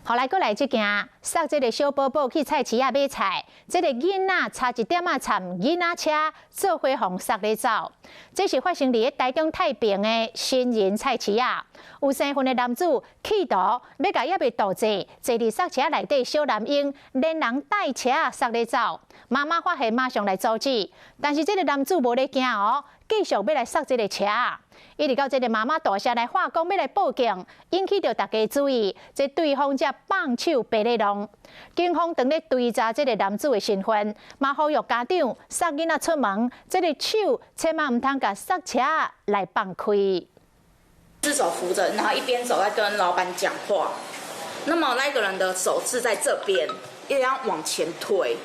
後來閣來這件，捒這个小寶寶去菜市仔買菜，這个囡仔差一點仔軋囡仔車做伙予捒咧走。這是發生佇咧台中太平的新仁菜市仔，有生份的男子企圖欲共猶未倒坐，坐佇捒車內底小男嬰連人帶車捒咧走。媽媽發現馬上來阻止，但是這个男子無咧驚哦，繼續欲來捒這个車。一直到這个媽媽大聲來喊講欲來報警，引起著大家注意，這對方才放手爬咧浪。警方正咧追查這个男子的身份，嘛呼籲家長捒囡仔出門，這个手千萬毋通共捒車來放開。隻手扶着，然後一邊走在跟老闆講話。那麼那個人的手是在這邊，一直要往前推。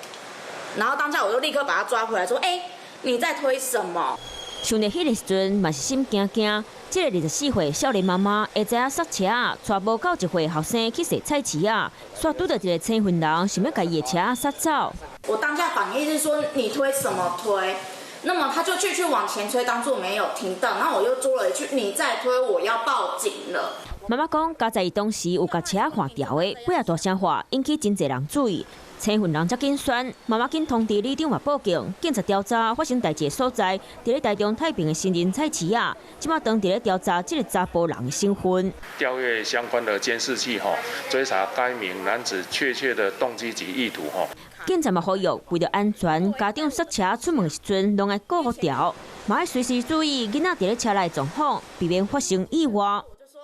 然後當下我就立刻把他抓回來，說：“欸，你在推什麼？” 想著彼个時陣嘛是心驚驚。這个24歲少年媽媽會知影剎車，帶無夠一歲後生去踅菜市仔，煞拄著一个青雲人想欲共伊的車捒走。我當下反應是說：你推什麼推？那麼他就繼續往前推，當作沒有聽到。然後我又多了一句：你再推，我要報警了。媽媽講，佳哉伊當時有共車換調的，尾仔大聲喊，引起真濟人注意。青雲人才緊旋，媽媽緊通知里長嘛報警，警察調查發生代誌的所在，佇咧台中太平的新仁菜市仔，這馬當佇咧調查這个查埔人的身份。調閱相關的監視器，吼，追查該名男子確切的動機及意圖，吼。警察嘛呼籲，為著安全，家長剎車出門的時陣，攏愛顧好牢，嘛愛隨時注意囡仔佇咧車內狀況，避免發生意外。